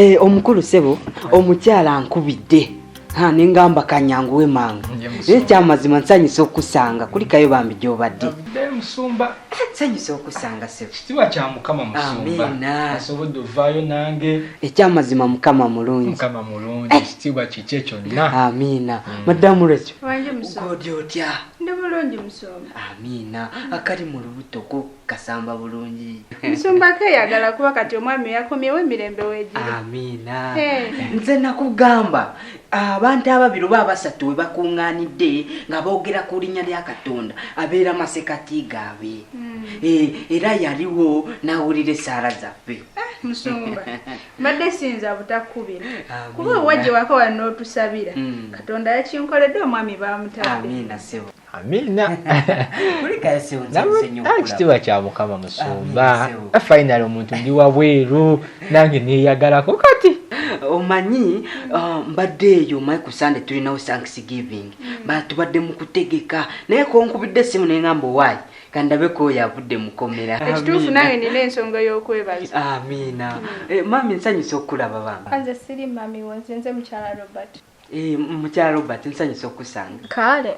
Eh, omukulu sebo omukyala ankubidde Ha, ne ngamba kanyanguwe mangu Nje musumba. naye kyamazima nsanyusa okusanga kulikayo bambi gyobadde. Navuddeyo musumba. Nsanyusa okusanga sebo. Kitiibwa kya Mukama musumba. Amiina. Asobodde ovaayo nange. Ekyamazima Mukama mulungi. Mukama mulungi, ekitiibwa kikye kyonna. Amiina. Madamu Rachel. Wangi musumba. Godi otya? Ndi bulungi musumba. Amiina. Akali mu lubuto ko kasamba bulungi. Musumba keeyagala kuba kati omwami yakomyewo emirembe weegiri. Amiina. Hey. Nze nakugamba abantu ababiri oba abasatu we bakuŋŋaanidde nga boogera ku linnya lya Katonda abeera masekati gaabwe. Eh, era yaliwo n'awulira essaala zaffe. Musumba mbadde siyinza butakubira Amiina. kuba owajje waka wano n'otusabira. Katonda yakinkoledde omwami baamutadde. Amiina ssebo. Amiina. Kulikayo ssebo, nsanyuse nnyo Ah, okulaba. Ekitiibwa kya Mukama musumba. Amiina, ssebo. Finally omuntu ndi wabweru nange neeyagalako kati. Omanyi mbadde eyo omanyi ku Sande tulinawo Thanksgiving, tubadde mu kutegeka naye konkubidde essimu ne ŋŋamba owaayi kandabeko oyo avudde mukomera. Ekituufu nange nina ensonga y'okwebaza. Amiina. Eh, mami nsanyusa okukulaba bambi. Nze siri mami wo, nze nze mukyala Robert. Eh, mukyala Robert nsanyusa okusanga. Kale.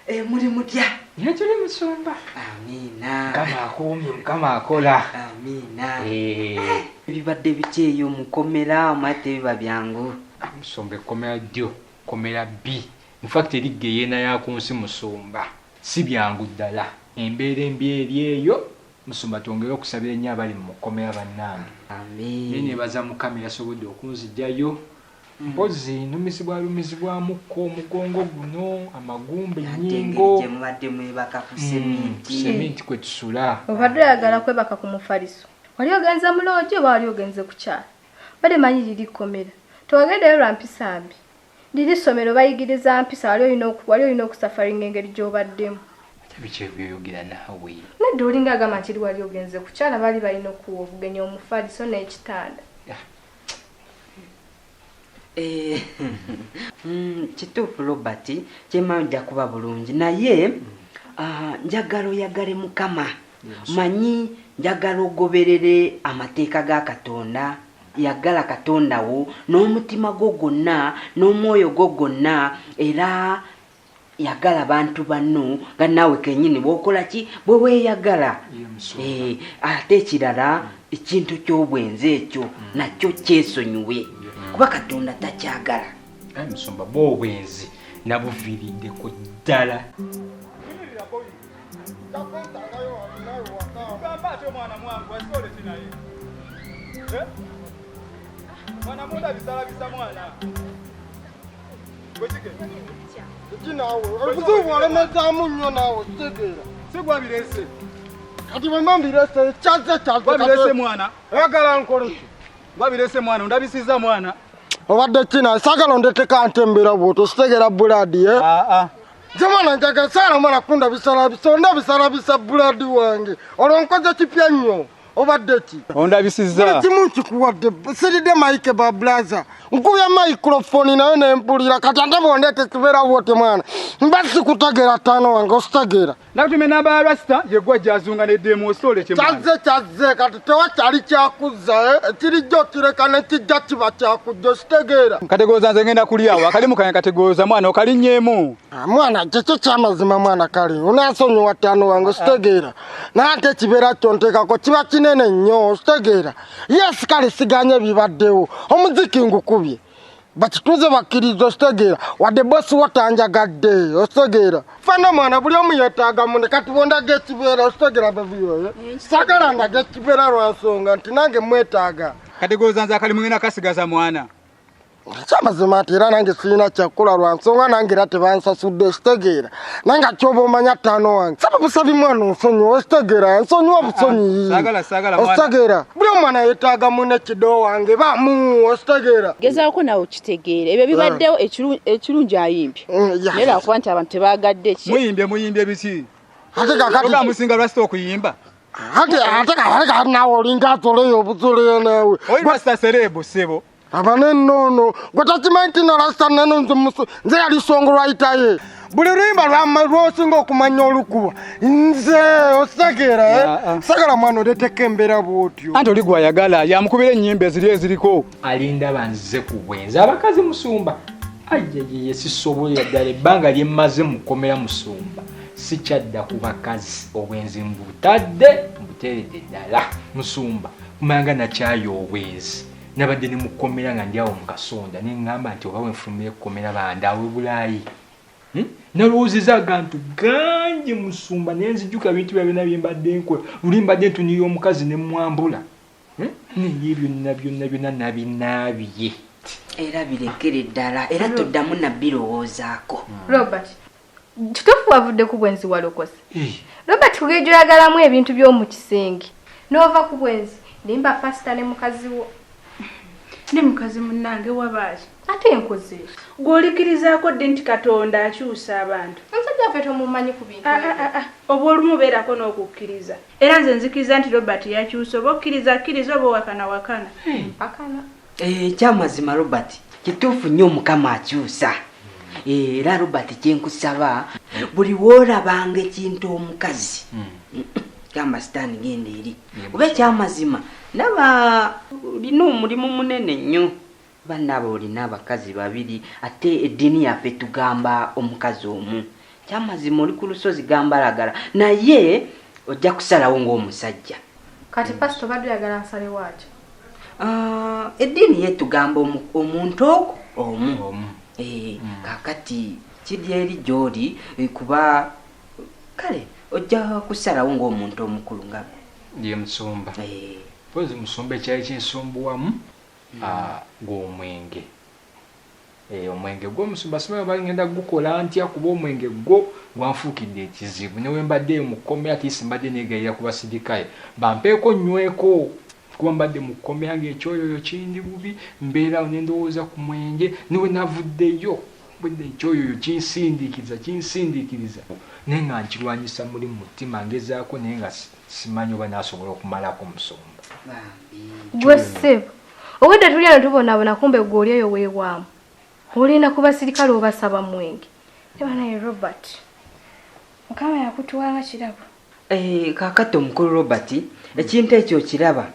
Eh, muli mutya? Naye tuli musumba. Amiina. Mukama akuumye, Mukama akola. Amiina. Eh, Bibadde biki eyo mukomera omanyi tebiba byangu. Musumba ekkomera ddyo kkomera bbi. In fact eri geyeena ya ku nsi musumba. Si byangu ddala. Embeera embi eri eyo musumba twongere okusabira ennyo abali mu kkomera bannange. Amiina. Naye neebaza Mukama eyasobodde okunzigyayo. Mpozzi nnumizibwa lumizibwamukko omugongo guno, amagumba, Ate ennyingo. engeri gye mubadde mwebaka ku seminti. Seminti kwe tusula. Obadde oyagala kwebaka ku mufaliso. Wali ogenze mu loogi oba wali ogenze ku kyalo? Mbadde manyi liri kkomera. Tewagendayo lwa mpisa mbi. Liri ssomero bayigiriza mpisa, wali olina okusafaringa engeri gy'obaddemu. Ate biki ebyoyogera naawe? Nedda olinga agamba nti wali ogenze ku kyalo baali balina okuwa obugenyi omufaliso n'ekitanda. Eh, kituufu Robert, kyemmanyi ojja kuba bulungi naye njagala oyagale Mukama. Manyi njagala ogoberere amateeka ga Katonda. Yagala Katonda wo n'omutima gwo gwonna n'omwoyo gwo gwonna, era yagala bantu banno nga naawe kennyini bw'okola ki bwe weeyagala. Ye musumba. Eh, ate ekirala ekintu ky'obwenzi ekyo nakyo kyesonyiwe kuba Katonda takyagala. Ayi musumba, bw'obwenzi nabuviiriddeko ddala. Gamba ate omwana mwangu asikole ki naye? Eh? Mwana mundabisaalabisa mwana. Bwekike? Kiki naawe? Obuzibu bw'olemezaamu nnyo naawe kitegeera. Si gwabireese. Kati bwe mba mbireese, kyazze kyazze. Gwabireese mwana. Oyagala nkole ki? Gwabireese mwana, ondabisizza mwana. Obadde ki nawe? Saagala ondeteka nte embeera bw'otyo, kitegeera bulaadi, eh? Ah, ah. Nze mwana njagala saagala mwana kundabisalabisa, ondabisalabisa bulaadi wange. Olwo nkoze kipya nnyo. Obadde ki? Ondabisizza. Buli kimu nkikuwadde, siridde mayike ba blaza. Nkubye microphone nayo ne mpulira. Kati ate bw'ondeeta ekibeera bw'otyo mwana. Mba sikutegeera ttaano wange, ositegeera. Nakutumye namba ya Rasta, ye gwe ajja n'eddeemu ositole kye mwana. Kyazze kyazze, kati tewakyali kyakuzza, eh? Ekirijja okireka ne kijja kiba kyakujja, ositegeera. Kategooza nze ngenda kulya awo, akalimu kange kategooza mwana okalinnyeemu. Ah, mwana, kiki kyamazima mwana kale, onansonyiwa ttaano wange, ositegeera. Naye ate ekibeera kyonteekako kiba kinene nnyo, ositegeera. Yes, kale siganye bibaddewo, omuziki ngukubye. Bakituze bakkiriza, ositegeera. Wadde bosi wo tanjagadde, ositegeera. Fana mwana buli omu yeetaaga munne, kati bw'ondaga ekibeera, ositegeera baby oyo. Saagala ndaga ekibeera lwa nsonga nti nange mwetaaga. Kategooza nze akalimu ngenda kasigaza mwana. Kyamazima nti era nange sirina kyakukola lwa nsonga nange era tebansasudde, ositegeera. Nange kyoba omanya ttaano wange. Saba busabi mwana onsonyiwe, ositegeera, nsonyiwa busonyiyi. Saagala, saagala mwana. Ositegeera. Buli omwana yeetaaga munne kido wange, bamu, ositegeera. Gezaako naawe okitegeera. Ebyo bibaddewo ekirungi ayimbye. Naye lwakuba nti abantu tebaagadde ki? Muyimbye, muyimbye biki? Ate kaakati Oba musinga Rasta okuyimba? Ate, ate ate kati naawe olinga azoleyo obuzoleyo naawe. Oli Rasta serebu ssebo. Aba nennono, gwe takimanyi nti no Rasta neno nze musu, nze yali songwriter ye. Buli luyimba lwosinga okumanya olukuba nze ositegeera sagala mwana oleeteko embeera bw'otyo. Anti oli gwayagala yamukubira ennyimba eziri eziriko. Alindaba nze ku bwenzi abakazi musumba. Ayeyeye sisobolera ddala ebbanga lye mmaze mukomera musumba. Sikyadda ku bakazi obwenzi mbutadde mbuteeredde ddala musumba. Kumanga nakyayo obwenzi. Nabadde ne mukomera nga ndi awo mu kasonda ne ŋŋamba nti oba wenfulumira ekkomera bandaawe Bulaayi. Nalowoozezza agantu gangi musumba ne nzijuka ebintu bya byonna bye mbadde nkola. Luli mbadde ntunulira omukazi ne mwambula. Naye byonna byonna byonna nabinaabye. Era birekere ddala era toddamu nabirowoozaako. Robert, kituufu wavudde ku bwenzi walokose. Robert kugejja oyagalamu ebintu by'omu kisenge n'ova ku bwenzi limba pasita ne mukazi wo. Ne mukazi munnange wabaaki? Ate nkoze. Gw'olikirizaako ddi nti Katonda akyusa abantu? Omusajja waffe tomumanyi ku bintu ebyo. Oba olumu beerako n'okukkiriza. Era nze nzikiriza nti Robert yakyusa oba okkiriza akkiriza oba owakana wakana. Mpakana. Ekyamazima Robert kituufu nnyo Mukama akyusa. Era Robert kyenkusaba buli w'olabanga ekintu omukazi gamba sitaani genda eri. Oba ekyamazima ndaba olina omulimu munene nnyo. Bannaaba olina abakazi babiri ate eddiini yaffe tugamba omukazi omu. Kyamazima oli ku lusozi gambalagala naye ojja kusalawo ng'omusajja. Kati pastor obadde oyagala nsalewo atya? Eddiini ye tugamba omuntu ogwo omu. Kaakati kiri eri gy'oli kuba kale ojja kusalawo ng'omuntu omukulu nga ye musumba. Mpozi musumba ekyali kinsumbuwamu gw'omwenge. Omwenge gwo musumba simanyi oba ngenda gukola ntya kuba omwenge gwo gwanfuukidde ekizibu. Ne we mbadde mu kkomera ate si mbadde neegayirira ku basirikale bampeeko nnyweko kuba mbadde mu kkomera ng'ekyoyoyo kindi bubi, mbeera awo ne ndowooza ku mwenge ne we navuddeyo bwedda ekyoyoyo kinsindiikiriza naye nga nkirwanyisa muli mu mutima ngezaako naye nga simanyi oba naasobola okumalako musumba. Gwe ssebo obwedda tuli eno tubonaabona kumbe gwe oli eyo weewaamu. Olina ku basirikale obasaba mwenge. Eba naye Robert Mukama yakutuwanga kirabo. Kaakati omukulu Robert ekintu ekyo kiraba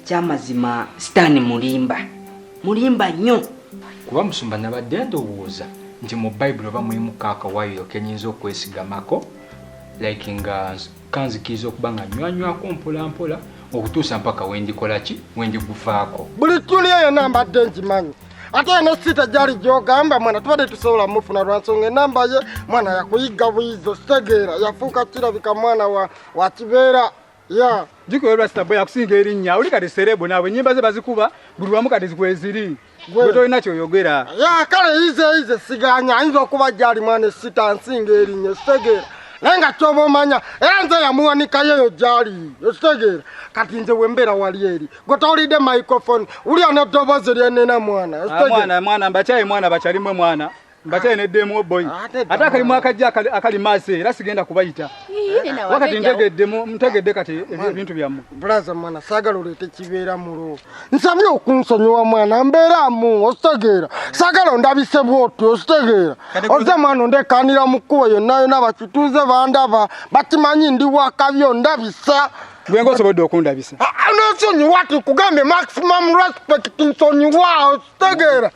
kyamazima sitaani mulimba. Mulimba nnyo. Kuba musumba nabadde ndowooza nti mu Bayibuli oba mulimu kaakawaayiro ke nnyinza okwesigamako like nga kanzikiriza okuba nga nywanywako mpola mpola okutuusa mpaka wendikola ki wendiguvaako. Buli tuli eyo nambadde ngimanyi. Ate ne sita gyali gy'ogamba mwana tubadde tusobola mufuna lwa nsonga enamba ye mwana yakuyiga buyizi ositegeera yafuuka kirabika mwana wa kibeera. Ya. Jiko Rasta boy akusinga erinnya oli kati serebo naawe ennyimba ze bazikuba buli wamu kati kweziri. Gwe tolina kyoyogera. Ya kale ize siganya ayinza okuba gyali mwana sita nsinga erinnya ositegeera. Naye nga kyoba omanya era nze yamuwanikayo eyo gyali ositegeera. Kati nze wembeera wali eri gwe towulidde microphone wulira n'eddoboozi lyenena mwana ositegeera. Mwana mbakyaye mwana bakyalimwe mwana mbakyaye neddemu boy ate akalimu akajja akali maaso era sigenda kubayita. Wakati ntegedde kati ebintu byammwe. Brother mwana saagala oleete kibeera mulo. Nsabye okunsonyiwa mwana mbeeramu ositegeera. Saagala ondabise bw'otyo ositegeera. Ozze mwana ondekanira mu kkubo yonna yonna bakituuze bandaba bakimanyi ndi wakabi ondabisa. Gwe ng'osobodde okundabisa. Nosonyiwa tukugambye maximum respect nsonyiwa ositegeera.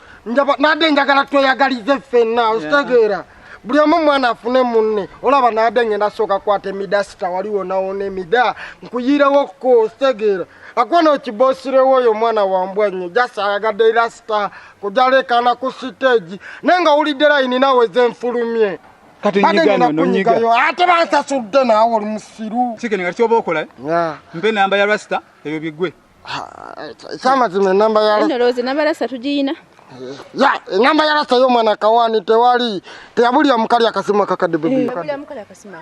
Nadde njagala tweyagalize ffenna ositegeera. Buli omu mwana afune munne olaba nadde ngenda sooka kwata emidasita wali wonawona emida nkuyirewokko ositegeera. Akuona okibosirewo oyo omwana wambwa nnyo jasi ayagadde rasita kujalekana ku siteegi naye nga owulidde layini naawe zenfulumye. Kati nyiga nno nyiga. Ate bansasudde naawe oli musiru. Kikene nga kyoba okola. Mpe enamba ya rasita ebyo biggwe. Ekyamazima enamba ya rasita. Ndowooza enamba ya rasita tugiyina. Ya, enamba ya rasita y'omwana Kawaani tewali teyabulira mukali akasimu akakadde bebe.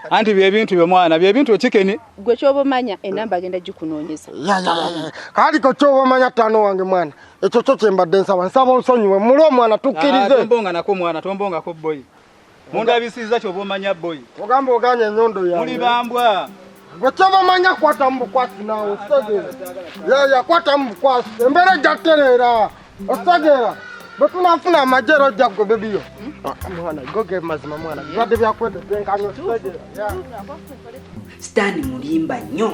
Anti byebintu byo mwana byebintu kikene. Gwe kyoba omanya enamba agenda gikunoonyeza. Ya. Kaliko kyoba omanya ttaano wange mwana. Ekyo kyo kye mbadde nsaba onsonyiwe muli omwana tukkirize. Tombonga nako mwana tombongako boy. Mundabisiza kyoba omanya boy. Ogamba oganye ennyondo yange. Muli bambwa. Gwe kyoba omanya kwata mu bukwasi naawe ositegeera. Ya kwata mu bukwasi embeera ejja kutereera ositegeera. Bwe tunaafuna amagye era ojja kugoba ebiyo. Mwana goge mazima mwana bibadde byakwetetenkanya okitegeera. Sitaani mulimba nnyo,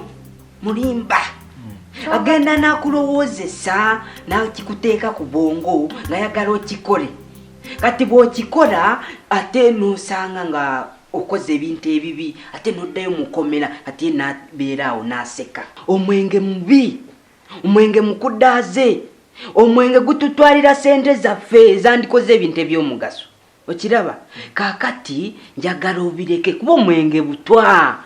mulimba. Agenda n'akulowoozesa n'akikuteeka ku bwongo ng'ayagala okikole. Kati bw'okikola ate n'osanga nga okoze ebintu ebibi ate n'oddayo mukomera ate n'abeera awo n'aseka. Omwenge mubi, omwenge mukudaaze, omwenge gututwalira ssente zaffe ezandikoze ebintu eby'omugaso. Okiraba? Kaakati njagala obireke kuba omwenge butwa.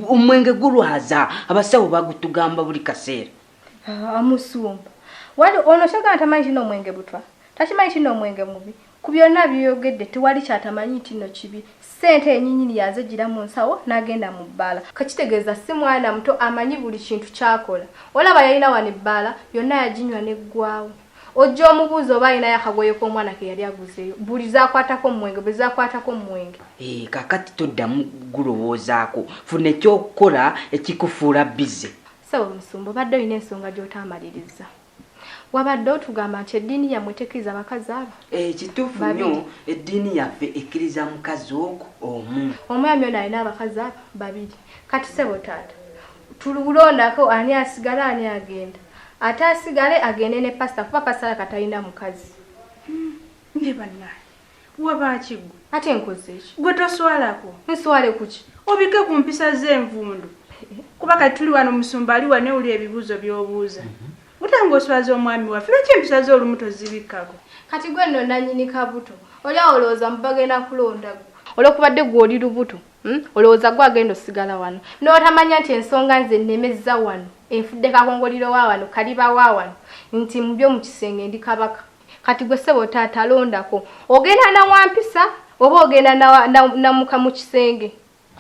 Omwenge gulwaza, abasawo bagutugamba buli kaseera. Amusumba. Wali ono kyagala tamanyi kino omwenge butwa. Takimanyi kino omwenge mubi. Ku byonna by'oyogedde tewali kyatamanyi nti nno kibi. Ssente yennyini yazegira mu nsawo n'agenda mu bbaala. Kakitegeeza si mwana muto amanyi buli kintu ky'akola. Olaba yalina wano ebbaala yonna yaginywa n'eggwawo. Ojja omubuuza oba alinayo akagoye k'omwana ke yali aguzeeyo. Buli zaakwatako mwenge, buli zaakwatako mwenge. Kaakati toddamu gulowoozaako. Funa ekyokukola ekikufuula bize. Ssebo musumba obadde olina ensonga gy'otaamaliriza. Wabadde otugamba nti eddiini yammwe tekkiriza bakazi abo? Kituufu nnyo, eddiini yaffe ekkiriza mukazi ogwo omu. Omwami ono alina abakazi abo babiri. Kati ssebo taata, tululondako ani asigala ani agenda. Ate asigale agende ne pasita kuba pasita alabika talina mukazi. Ne bannange, wabaaki ggwe? Ate nkoze ki? Gwe toswalako? Nswale ku ki? Obike ku mpisa z'envundu. Kuba kati tuli wano musumba ali wano ewulira ebibuuzo by'obuuza. Otanga oswaza omwami waffe, lwaki empisa z'olumu tozibikkako? Kati gwe nno nannyini kabuto, oli awo olowooza mbu bagenda kulonda ggwe. Olw'okubadde ggwe oli lubuto, olowooza ggwe agenda osigala wano. N'otamanya nti ensonga nze nnemezza wano, enfudde kakongoliro wa wano, kaliba wa wano, nti mu byo mu kisenge ndi kabaka. Kati gwe ssebo taata londako, ogenda na wampisa oba ogenda na muka mu kisenge?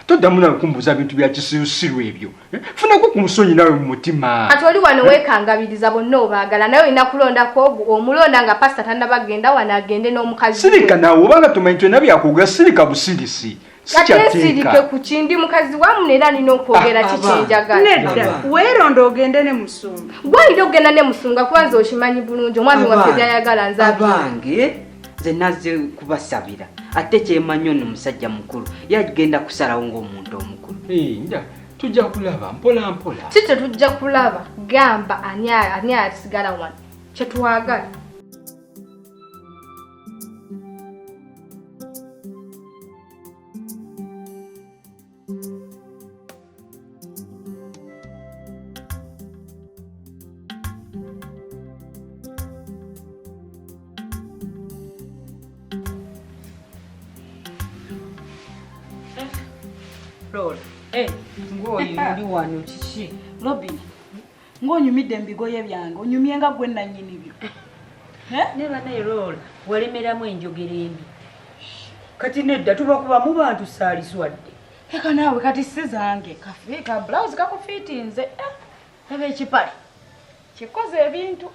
Toddamu nawe kumbuuza bintu bya kisirusiru ebyo. Funako ku nsonyi nawe mu mutima. Kati oli wano weekangabiriza bonna obaagala naye olina kulondako ogwo omulonda nga pasita tannabagenda wano agende n'omukazi. Sirika naawe obanga tomanyi kyonna byakwogera sirika busirisi. Kati nsirike ku kindi mukazi wammwe era nina okwogera ki kyenjagala. Nedda weeronda ogende ne musumba. Gwe olina okugenda ne musumba kuba nze okimanyi bulungi omwami waffe by'ayagala nze. Abange nze nazze kubasabira ate kyemanyi ono musajja mukulu yagenda kusalawo ng'omuntu omukulu. Tujja kulaba mpola mpola. Si tetujja kulaba, gamba ani asigala wano kyetwagala. Lola. Ng'oyi oli wano kiki? Robin, ng'onyumidde mu bigoye byange, onyumye nga gwe nannyini byo. Ne banaye Lola, walemeramu enjogera embi. Kati nedda tubakuba mu bantu saaliswadde. Eka naawe kati si zange, ka blouse kakufiitinze. Eba ekipale kikoze ebintu.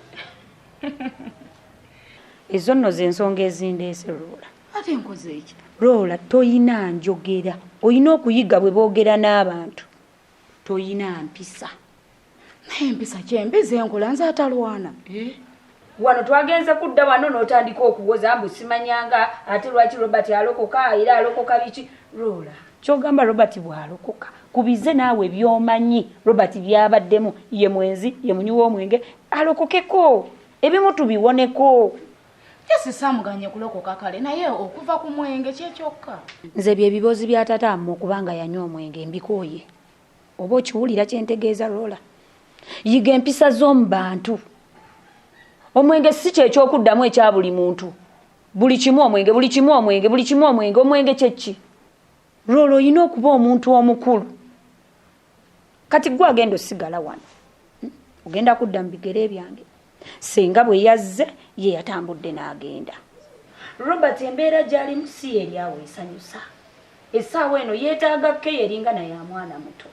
Ezo nno ze nsonga ezindeese Lola. Ate nkoze eki? Lola toyina njogera, oyina okuyiga bwe boogera n'abantu. Toyina mpisa. Naye empisa kyembi zenkola nze atalwana. Wano twagenze kudda wano n'otandika okuwoza mbu simanyanga ate lwaki Robert alokoka era alokoka biki. Lola ky'ogamba Robert bw'alokoka kubize naawe by'omanyi Robert by'abaddemu ye mwenzi ye munywi w'omwenge alokokeko ebimu tubiwoneko. Yesi saamuganye kulokoka kale naye okuva ku mwenge kyekyokka. Nze bye bibozi bya taata mmwe okubanga yanywa omwenge mbikooye. Oba okiwulira kye ntegeeza Lola? Yiga empisa z'omu bantu. Omwenge si kyekyokuddamu ekya buli muntu. Buli kimu omwenge, buli kimu omwenge, buli kimu omwenge, omwenge kye ki? Lola olina okuba omuntu omukulu. Kati gwe agenda osigala wano. Ogenda kudda mu bigere byange. Singa bwe yazze ye yatambudde n'agenda. Robert embeera gy'alimu si eri awo esanyusa. Essaawa eno yeetaaga ke eringa naye mwana muto.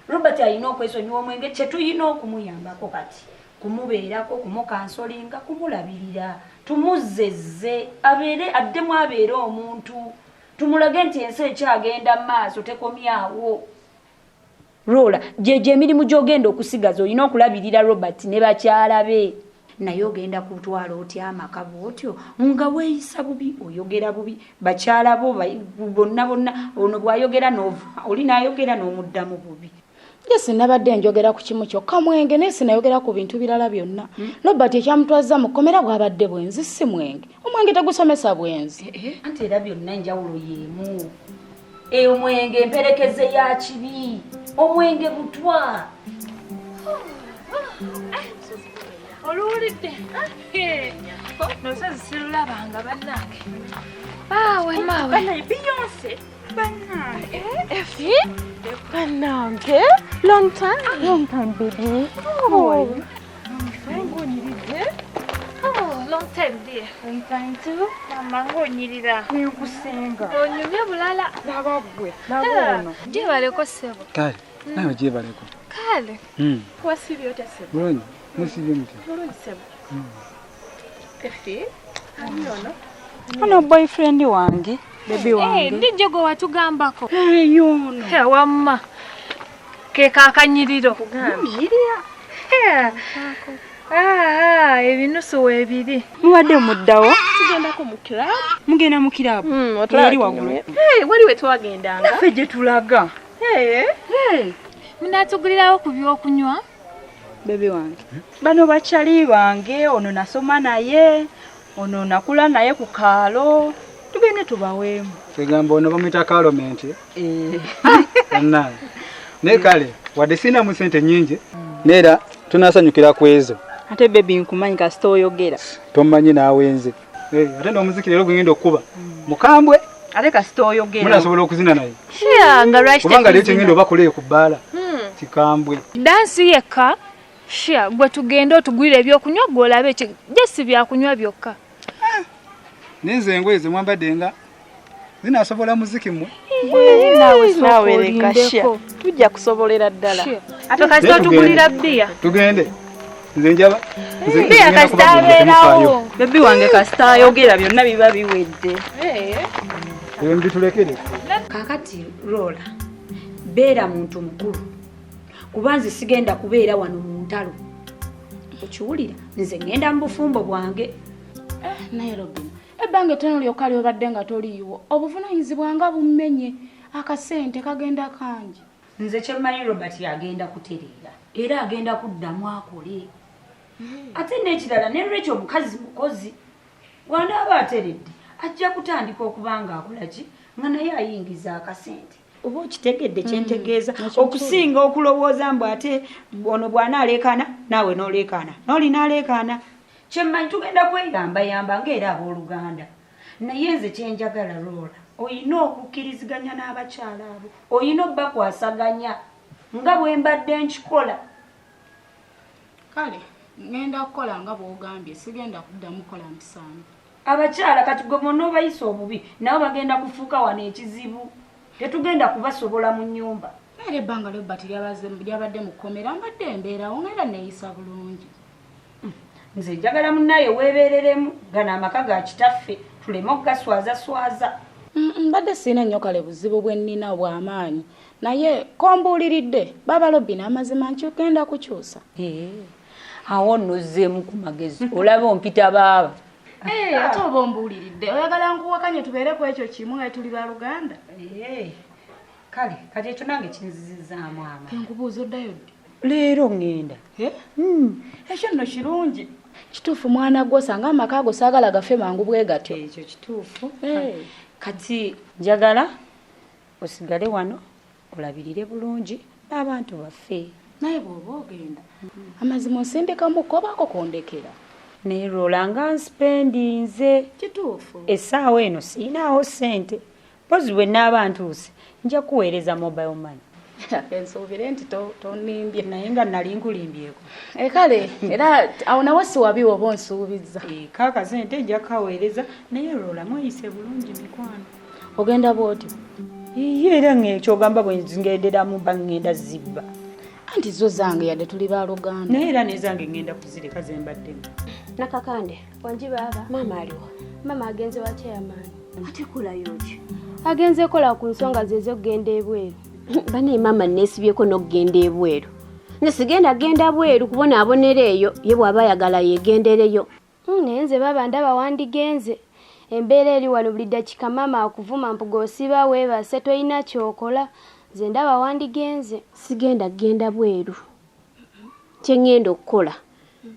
Robert alina okwesonyiwa omwenge kye tulina okumuyambako kati. Kumubeerako, kumukansolinga, kumulabirira. Tumuzzezze abeere addemu abeere omuntu. Tumulage nti ensi ekyagenda mu maaso tekomyawo. Lola gyegyo emirimu gy'ogenda okusigaza olina okulabirira Robert ne bakyala be. Naye ogenda kutwala otya amaka bw'otyo nga weeyisa bubi, oyogera bubi, bakyala bo bonna bonna, ono bw'ayogera n'ova, oli n'ayogera n'omuddamu bubi. Yes, nabadde njogera ku kimu kyokka mwenge, naye sinayogera ku bintu birala byonna. Robert ekyamutwazza mu kkomera bw'abadde bwenzi, si mwenge. Omwenge tegusomesa bwenzi. Anti era byonna enjawulo y'emu. Omwenge emperekeze ya kibi, omwenge butwa. Oluwulidde nosozi sirulabanga bannange. Maawe maawe. Beyonce bannange. Efi bannange. Long time. Long time baby. Oh. Ng'onyiridde. Oh, long time dear. Long time too. Mama ng'onyirira. Nkusinga. Onyumye bulala. Laba ggwe, laba ono. Gyebaleko ssebo. Kale, nawe gyebaleko. Kale. Wasibye otya ssebo? Bulungi. Musibye mutya? Bulungi ssebo. Efi, ani ono? Ono boyfriend wange, baby wange. Ndi gye watugambako. Yono. Wamma. Ke kakanyiriro. Kugambye. Ebinusu weebiri. Mubadde muddawo? Tugendako mu club. Mugenda mu club? Eri waggulu. Wali we twagendanga. Ffe gye tulaga. Munaatugulirawo ku by'okunywa? Baby wange. Bano bakyali bange, ono nasoma naye, ono nakula naye ku kaalo. Tugende tubaweemu. Kwegamba ono bamuyita kaalomenti. Bannange. Naye kale wadde sirinamu ssente nnyingi, naye era tunaasanyukira ku ezo. Ate baby nkumanyi kasita oyogera. Tommanyi naawe nze. Ate n'omuziki leero gwe ngenda okukuba mukambwe. Ate kasita oyogera. Munasobola okuzina naye. Nga lwaki Kubanga leero kye ngenda obakola ku bbaala. Kikambwe. Dansi yekka. Shia, gwe tugende otugwire ebyokunywa gwe olabe je si byakunywa byokka. Nenze engoye ze mwambadde nga zinaasobola muziki mmwe. Naawe leka Shia. Tujja kusobolera ddala. Ate kasita otugulira bbiya. Tugende. Nze njaba. Bbiya kasita abeerawo. Baby wange kasita ayogera byonna biba biwedde. Ebyo mbitulekere. Kaakati Rola, beera muntu mukulu. Kuba nze sigenda kubeera wano mu ntalo. Okiwulira? Nze ngenda mu bufumbo bwange. Naye Robin, ebbanga ettono lyokka ly'obadde nga toliiwo, obuvunaanyizibwa nga bummenye, akasente kagenda kangi. Nze kye mmanyi Robert agenda kutereera, era agenda kuddamu akole. Ate n'ekirala ne Rachel omukazi mukozi, bw'anaaba ateredde ajja kutandika okuba ng'akola ki, nga naye ayingiza akasente. Oba okitegedde kye ntegeeza, okusinga okulowooza mbu ate ono bw'anaaleekaana naawe n'oleekaana, n'oli n'aleekaana. Kye mmanyi tugenda kweyambayamba ng'era abooluganda. Naye nze kye njagala Rola, oyina okukkiriziganya n'abakyala abo, oyina obbakwasaganya nga bwe mbadde nkikola. Kale, ngenda kukola nga bw'ogambye, sigenda kuddamu kukola mpisa mbi. Abakyala kati gwe bonna obayisa obubi, nabo bagenda kufuuka wano ekizibu. Tetugenda kubasobola mu nnyumba. Era ebbanga Robert lyabadde mu kkomera mbadde mbeerawo ng'era neeyisa bulungi. Nze njagala munnaye weebeereremu, gano amaka ga kitaffe tuleme okugaswazaswaza. Mbadde sirina nnyo kale buzibu bwe nnina obw'amaanyi, naye kombuuliridde baaba Robin amazima nkigenda kukyusa. Awo nno ozzeemu ku magezi, olaba ompita baaba. Ate oba ombuuliridde, oyagala nkuwakanye tubeere ku ekyo kimu nga tuli baluganda? Kale, kati ekyo nange kinzizizaamu amaanyi. Nkubuuza oddayo ddi? Leero ŋŋenda. Ekyo nno kirungi. Kituufu mwana gwo, osanga amaka ago saagala gafe mangu bwe gatyo. Ekyo kituufu. Kati njagala osigale wano olabirire bulungi n'abantu baffe. Naye bw'oba ogenda, amazima osindikamu kobaako kondekera. Naye Rola nga nsipendinze. Kituufu. Essaawa eno siinaawo ssente. Mpozi bwe nnaaba ntuuse nja kuweereza mobile money. Nsuubire nti tonnimbye. Naye nga nali nkulimbyeko. Kale, era awo nawe si wabi oba onsuubizza. Kaakasente nja kukaweereza, naye Rola mweyise bulungi mikwano. Ogenda bw'otyo? Iye era ng'ekyogamba bwe ngenderamu mba ngenda zibba. Anti zo zange yadde tuli baluganda. Naye era n'ezange ngenda kuzireka ze mbaddemu. Nakakande. Wangi baaba. Maama aliwa? Maama agenze wa chairman. Ate kolayo ki? Agenze kola ku nsonga ze ez'okugenda ebweru. Bane maama neesibyeko n'okugenda ebweru. Nze sigenda genda bweru kubonaabonera eyo, ye bw'aba ayagala yeegendereyo. Naye nze baba ndaba wandigenze. Embeera eri wano buli ddakiika maama akuvuma mpuga osiba weebase tolina ky'okola. Nze ndaba wandigenze. Sigenda genda bweru. Kye ŋŋenda okukola,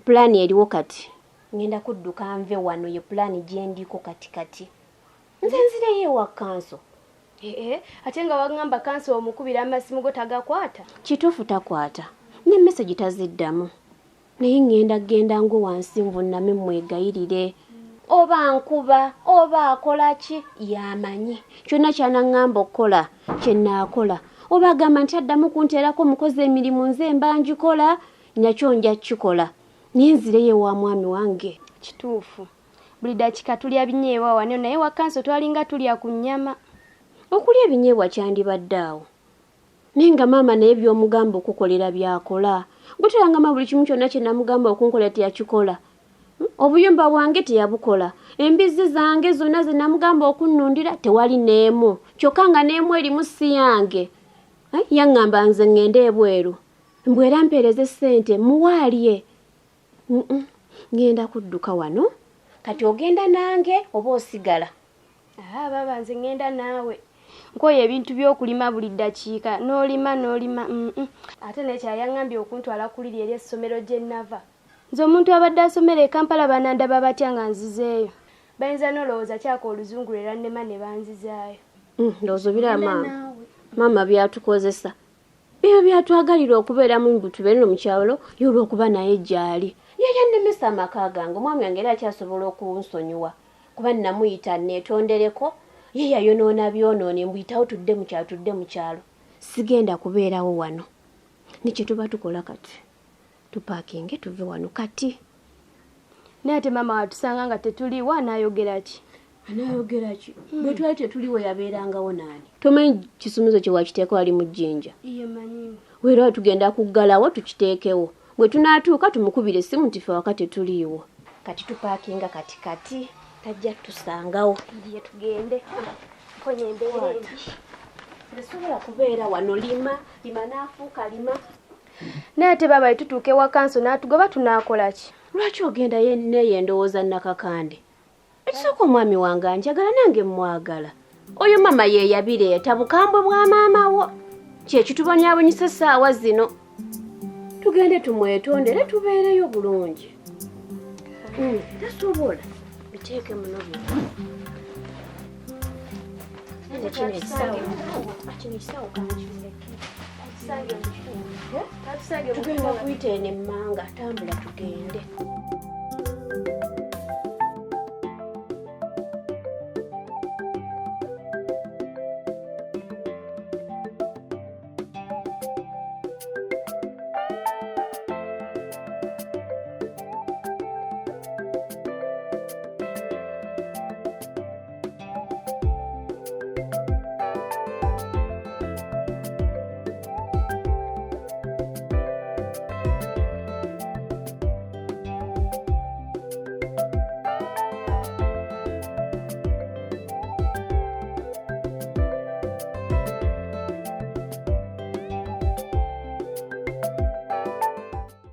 pulaani eriwo kati. Ŋŋenda kudduka nve wano ye pulaani gye ndiko kati kati. Nze nzireyo ewa kanso. Ee, ate nga waŋŋamba kanso omukubira amasimu go tagakwata? Kituufu takwata. Ne mesegi taziddamu. Naye ŋŋenda genda ngwe wansi nvunname mwegayirire. Oba nkuba, oba akola ki, y'amanyi. Kyonna ky'anaŋŋamba okukola, kye nnaakola. Oba agamba nti addamu kunteerako omukozi emirimu nze mba ngikola, nakyo nja kukikola. Naye nzireyo ewa mwami wange. Kituufu. Buli ddakiika tulya binyeebwa wano naye ewa kanso twalinga tulya ku nnyama. Okulya ebinyeebwa kyandibadde awo. Naye nga maama naye by'omugamba okukolera by'akola. Gwe toyangamba buli kimu kyonna kye namugamba okunkolera teyakikola. Obuyumba bwange teyabukola. Embizzi zange zonna ze namugamba okunnundira tewali n'emu. Kyokka nga n'emu erimu si yange. Yaŋŋamba nze ŋŋende ebweru. Mbu era mpeereze ssente muwe alye. Ŋŋenda kudduka wano. Kati ogenda nange oba osigala? Aa baba nze ŋŋenda naawe. Nkooye ebintu by'okulima buli ddakiika n'olima n'olima. Ate n'ekirala yaŋŋambye okuntwala ku liri eri essomero gye nnava. Nze omuntu abadde asomera e Kampala banandaba batya nga nzizeeyo. Bayinza n'olowooza kyaka oluzungu lwe lwannema ne banzizaayo. Ndowooza obiraba maama. Maama by'atukozesa. Ebyo by'atwagalira okubeeramu mbu tubeere no mu kyalo ye olw'okuba naye gy'ali. Ye yannemesa amaka gange omwami wange era akyasobola okunsonyiwa kuba namuyita neetondereko ye yayonoona byonoone mbuyitawo tudde mu kyalo tudde mu kyalo. Sigenda kubeerawo wano. Ne kye tuba tukola kati tupaakinge tuve wano kati. Naye ate maama watusanga nga tetuliiwo anaayogera ki? Anaayogera ki? Bwe twali tetuliiwo yabeerangawo naani? Tomanyi kisumuzo kye wakiteeka wali mu jjinja? Iye manyi. Weera tugenda kuggalawo tukiteekewo. Bwe tunaatuuka tumukubire essimu nti ffe waka tetuliiwo. Kati tupaakinga kati kati tajja tusangawo. Iye tugende. Mponya embeera embi. Nze sobola kubeera wano lima, lima n'afuuka lima. Naye ate baba tutuuka ewa kanso n'atugoba tunaakola ki? Lwaki ogenda neeyo endowooza Nakakande? Ekisooka omwami wange anjagala nange mmwagala. Oyo maama ye yabireeta bukambwe bwa maama wo. Kye kitubonyaabonyesa essaawa zino. Tugende tumwetondere tubeereyo bulungi. Tasobola. Biteeke muno bino. Kino ekisawo. Kino ekisawo kankireke. Tugenda kuyita eno emmanga, tambula tugende.